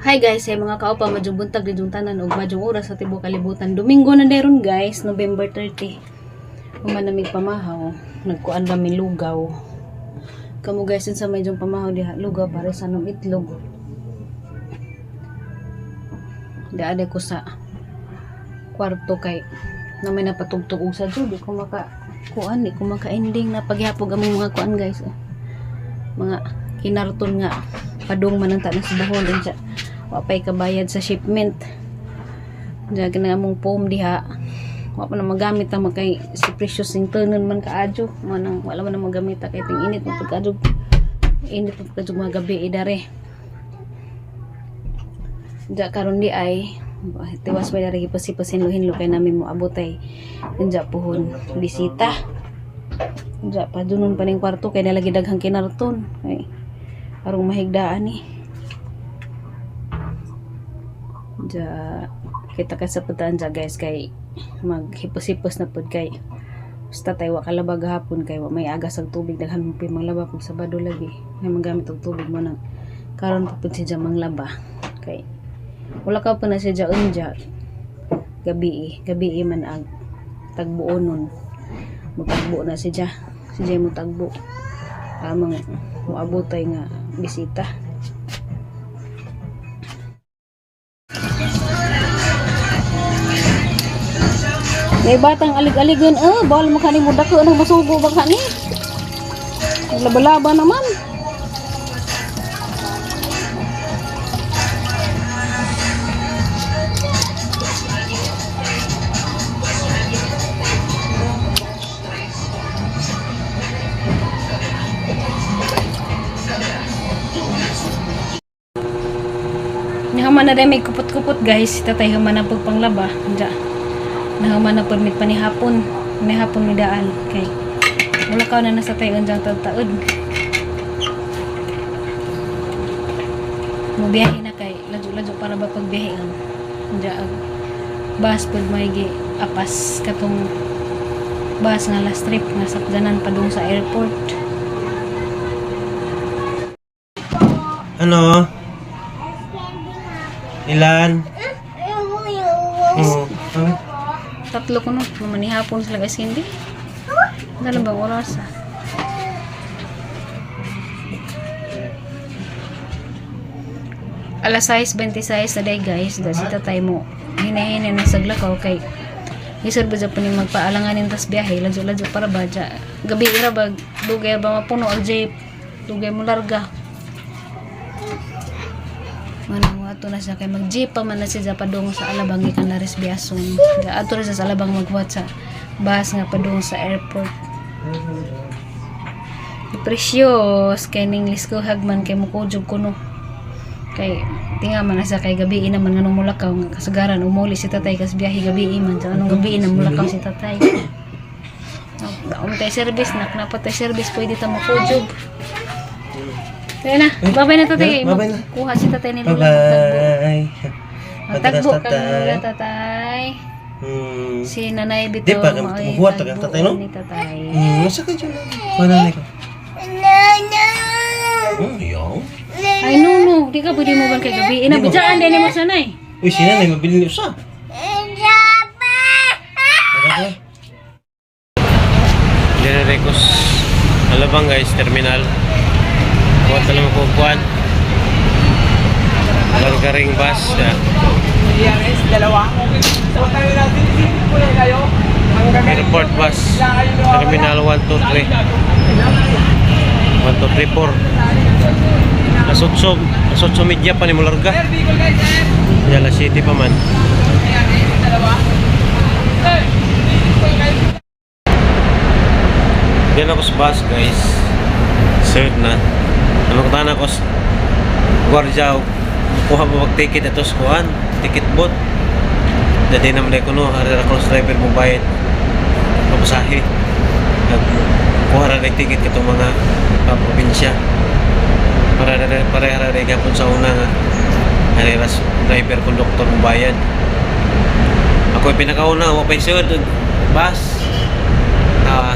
Hi guys, ay mga kaupa, madyong buntag di tanan og madyong oras sa tibuok kalibutan. Domingo na deron guys, November 30. Human na pamahaw, nagkuan rami lugaw. Kamo guys, sa may pamahaw diha lugaw para sa nung itlog. Daade ko sa kwarto kay na may napatugtog og sa di ko maka kuan, di ko maka ending na paghapog among mga kuan guys. Oh. Mga kinarton nga padung man ang tanas buhol unsa wa pay kabayad sa shipment. Diya kana among foam diha. Wa pa na magamit ta kay si Precious sing tunon man kaadyo. Manang wala man na magamit ta kay ting init man pagkaadyo. Init man pagkaadyo mga gabi idare. Diya karon di ay tiwas pa dari hipos-hipos hinlo-hinlo kay namin mo abotay unja puhon bisita. Unja pa dunon pa ning kwarto kay nalagi daghang kinarton. Ay arong mahigdaan ni. Diya kita ka sa putaan dya guys kay maghipos-hipos na pud kay basta tayo wa kalaba gahapon kay wa may agas ang tubig, daghan mo pud manglaba pag Sabado lagi may magamit og tubig mo nang karon pa pud siya manglaba kay wala ka pa na siya unja gabi gabi man ang tagbuonon mutagbo na siya siya mutagbo amang moabotay nga bisita. May batang alig-aligan, eh, bawal mo kani mo dako nang masugo ba kani? Laba-laba naman. Nahaman na rin may kupot-kupot guys. Tatay human na pagpanglaba. Diya. Nahaman na permit pa ni hapon. Ni hapon ni daan. Kay wala ka na nasa tayo unjang taod-taod. Mubiyahe na kay ladyo-ladyo para ba pagbiyahe ang unja ang bus pud may gi apas katong bus nga last trip nga sakdanan padung sa airport. Ano? Ilan? Oo. Ay, Tatlo ko no, mamanihapon sila guys hindi. Dala bang oras ah? Alas 6:26 na day guys, da si tatay mo. Hinahinay na sa glakaw kay isod ba dyan pa ni magpaalanganin tas biyahe, ladyo-ladyo para ba dya. Gabi ira ba, dugay ba mapuno ang jeep, dugay mo larga. Manang ato na siya kay mag-jeep pa man na siya padung sa Alabang gikan na res Biason. Da ato ra siya sa Alabang maghuwat sa bus nga padung sa airport. Precious kay ning lisko hagman kay mukujog kuno. Kay tinga man na siya kay gabi naman nganong mulakaw nga kasagaran umuli si tatay kas biyahe gabi man sa anong gabi na mulakaw si tatay. Naum tay service nak napatay service pwede ta mukujog. Kaya na, babay na tatay. Bye-bye na. Kuha si tatay ni Lola. Magtagbo. Bye-bye. Magtagbo Pagkatas, kang Lola tatay. tatay. Si Nanay Bito. Di pa, mao'y buhat ka, tatay, no? tagbuon ni tatay. Masa ka dyan? Wala na ko. Yaw. Ay, no, no. Di ka pwede mo ban kay gabi. Ina, Di ba? bidyan, din mo sanay. Uy, sina na, mabili ni usa. Ano Dire Recos Alabang guys, terminal. Kuha na naman ko kuan. Largaring bus. Yeah. DRS, dalawa. So, tayo natin, isipin po yan kayo. Hanggang Airport bus. Terminal 1, 2, 3. 1, 2, 3, 4. Asotso, asotso media pa ni Mularga. Sir, Bicol guys, sir. Yala City pa man. DRS, dalawa. Sir, isipin po kayo. Diyan ako sa bus guys. Sir na. Ano ko ako sa gwardiya kuha mo mag ticket ato sa kuan, ticket booth. Dati naman ko no, ari ra cross driver mo bayad. Pamasahe. Nag kuha ra ng ticket katong mga probinsya. Pare pare gapon sa una nga. Ari ras driver, conductor mo bayad. Ako yung pinakauna, wa pa'y sud bus. Ah.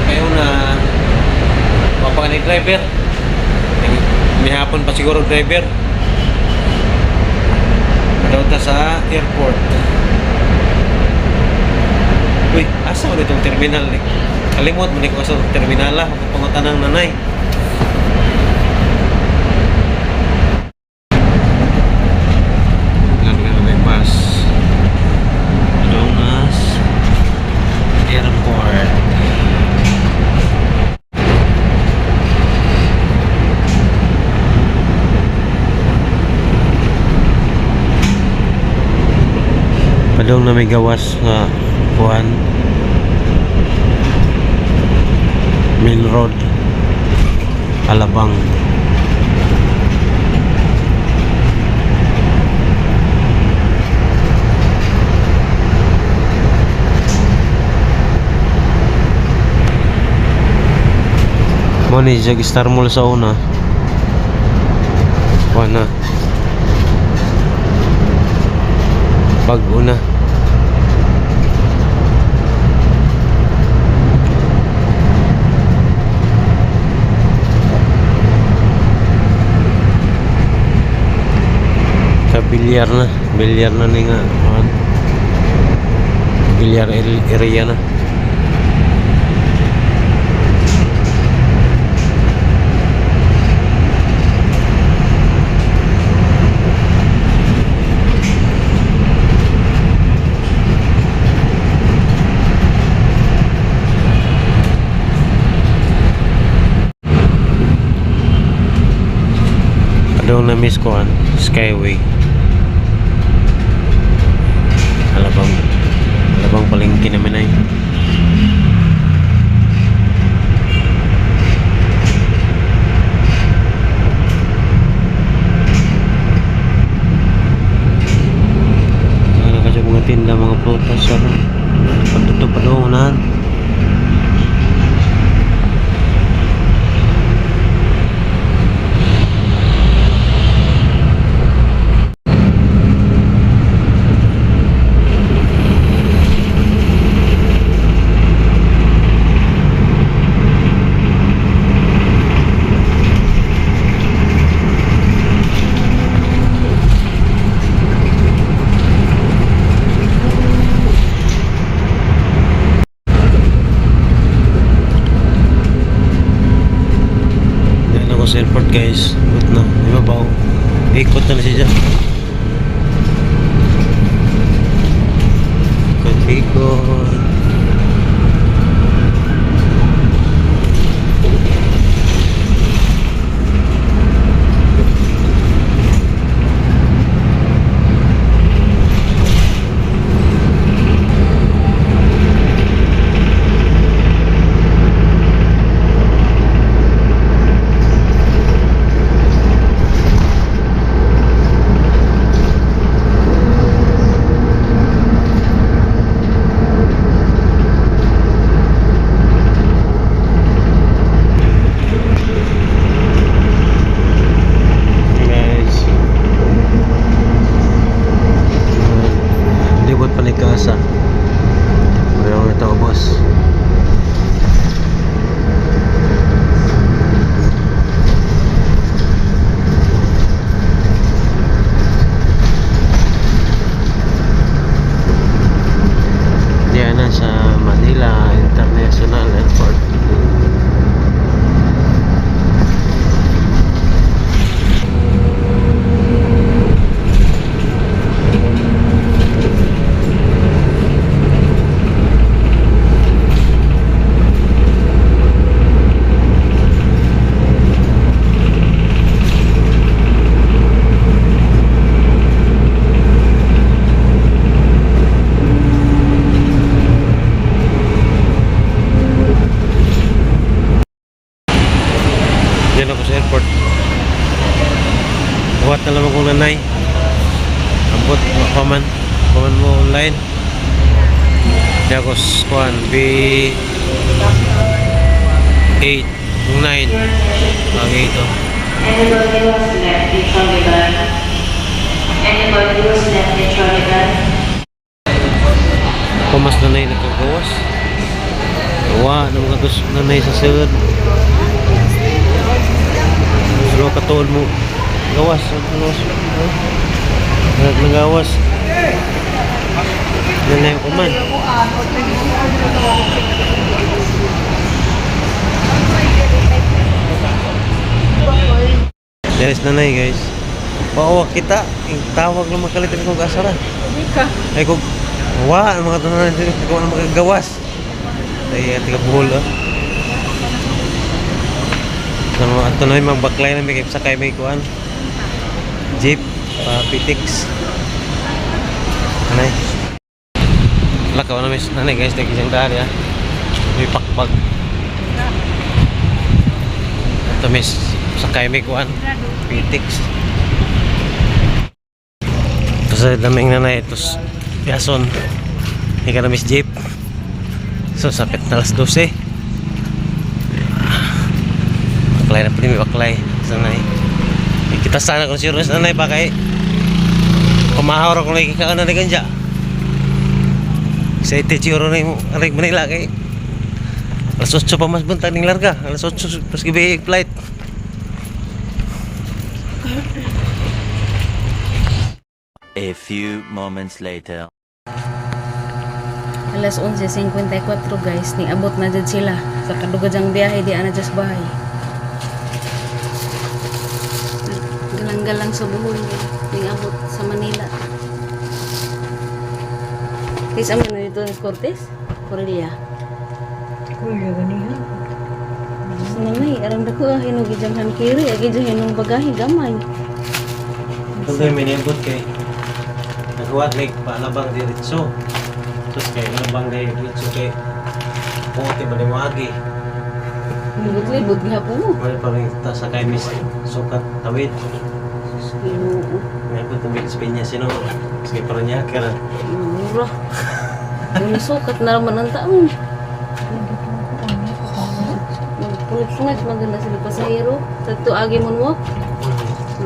Kayo na wa pa ni driver. Mihapon pa siguro driver. Daw ta sa airport. Uy, asa man itong terminal ni? Kalimot man ko sa terminal ah, pangutan ng nanay. Nga nga may bus. Jonas Airport. Padong na may gawas nga kuan, Main Road, Alabang. Mo ni siya Star Mall sa una. Kuan na. Pag una. Sa bilyar na. Bilyar na ni nga. Kuan. Bilyar area na. Doon na miss ko ang Skyway. Alabang Alabang palengke naman ay. Ano kasi mga tinda, mga prutas, ano. Pagtuto pa doon, unahan. Diyan ako sa airport, guys. Ikot na. Ibabaw. Ikot na na siya dyan. Ikot, ikot. Hey guys. Libot pa ni Casa. Pero ito, boss. Diyan na sa Manila International Airport. Diyan ako sa airport. Buhat na lamang kong nanay. Ambot, paman. Paman mo online. Di ako sa kuwan, B8. 9. Bagay ito. Anybody who's left the trolley bag? Anybody who's left the trolley bag? Pumas na na nagkagawas. Wa, na mga gus nanay sa sulod. Sulo katuod mo. Gawas, gawas. Nagawas. Nanay ko man. Yes, nanay guys. Pawa kita, ang tawag lang makalitan kong asara. Ay kung wa ang mga tanan dito kung ano magagawas. Ay tiga Bohol ah. Ano ato na magbaklay na may sakay may kuan. Jeep pa Pitix. Anay. Lakaw na mis nanay guys lagi siyang daan ya. May pakpag. Ato mis sakay may kuan. Pitix. Tapos sa daming nanay tos Yason. Hindi ka na miss jeep. So sapit na alas 12. Baklay na pala may baklay. Sa nanay. Eh, kita sana kung sure sa nanay pa kay pamahawar kung lagi ka na ganja. Excited siguro na yung arig Manila kay alas 8 pa mas buntag ning larga. Alas 8 pas gabi flight. A few moments later. Alas 11:54 guys, niabot na jud sila sa kadugajang biyahe di ana sa bahay. Galang-galang sa Bohol, niabot sa Manila. Guys, amin na dito ni Cortez? Corelia. Kuya ganiha. Nanay, aram dako ah, hinog ijang hankiri, agi jang hinong bagahe gamay. Ito may minibot kay naghuwat like palabang diretso. Tapos kay alabang kay diretso kay puti ba ni Magi. Libot-libot gihapon mo. Wala pa rin ta sa kay Miss Sukat Tawid. Sus, Ginoo. May po tumig sa pinya sino. Sige para niya kaya Mura. Yung nasukat na naman ang taon. Magpunit-punit, maganda sila pasahero. Sa ito, agi mo mo?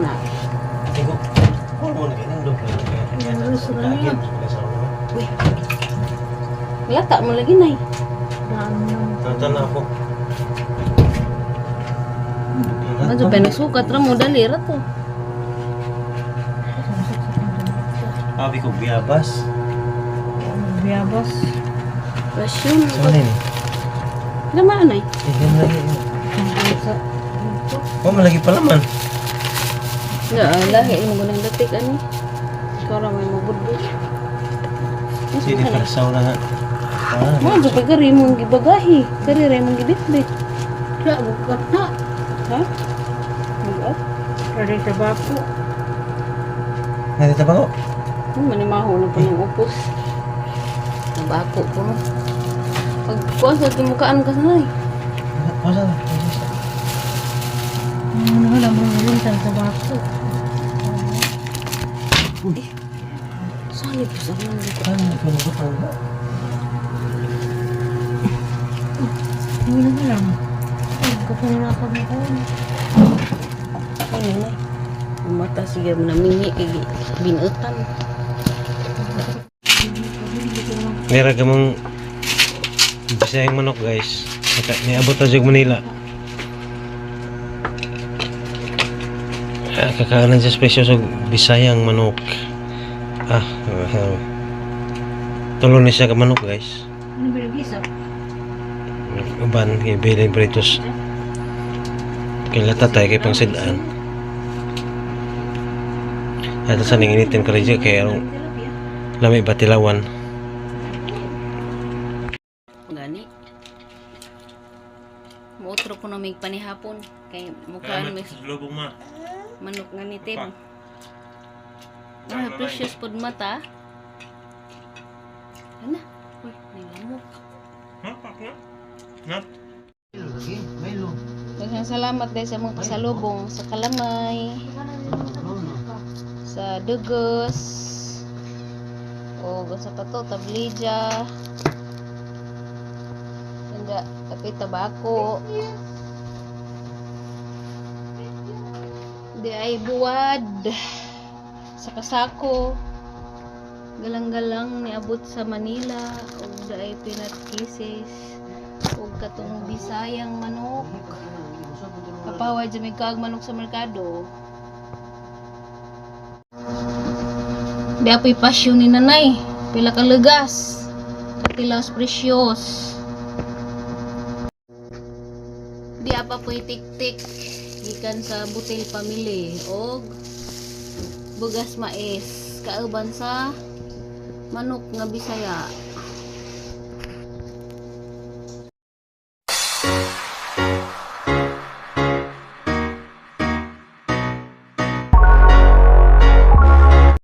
Na. Tingko. Wala mo na ganyan doon. Kaya sa kagin. Uy. Lata mo lagi, nay. Tatan na ako. Medyo pinasukat ra mo, dali ra to. Sabi ko biyabas. Biyabas. Rasyon. Saan na yun? Lama, nay. Tignan lagi. Oh, malagi pala man. Nga, lahi mo gunang datik, ani. Ikaw ra may mabudbud. Sige, para sa na nga. Ah, Mo, jo kay kari mong gibagahi. Kari ra mong gibitbit. La, bukat na. Ha? Bugat? Ready tabako. Nandito ba ko? Manimaho na pa ng upos. Nabako ko no. Pag kuha sa kimukaan ka sanay. Masa na? Ano na mo ngayon sa tabako. Saan ito sa mga dito? Ano ito na? Hindi na lang. Ay, kapag na ako na ko. Ano na? Mata sige mo namingi kay binutan. Meron ka mong bisayang manok guys. Naka, niabot na siya Manila. Ah, kakaanan siya special sa bisayang manok. Ah, tulo na siya ka manok guys. Ano ba yung isa? Uban kay Billy Britos. Kay tatay kay pangsidaan. At sa ninginitin ka rin siya kay arong lami batilawan. Gani. Muotro ko na may panihapon kay mukhaan may lubong ma. manok nga nitim. Ah, precious pod mata. Ano? Uy, may lamok. Ha? Daghang salamat dahil sa mga pasalubong sa kalamay, sa dugos, o sa pato, tablija, hindi, tapi tabako. Di ay buwad sa kasako. Galang-galang niabot sa Manila ug di ay peanut kisses ug katong Bisayang manok. Kapaway dyan may kaag manok sa merkado. Di apoy pasyon ni nanay. Pila ka lugas. Katilas presyos. Di apa po'y tik-tik. Gikan sa Butil Family. Og bugas mais. Kauban sa manok nga Bisaya.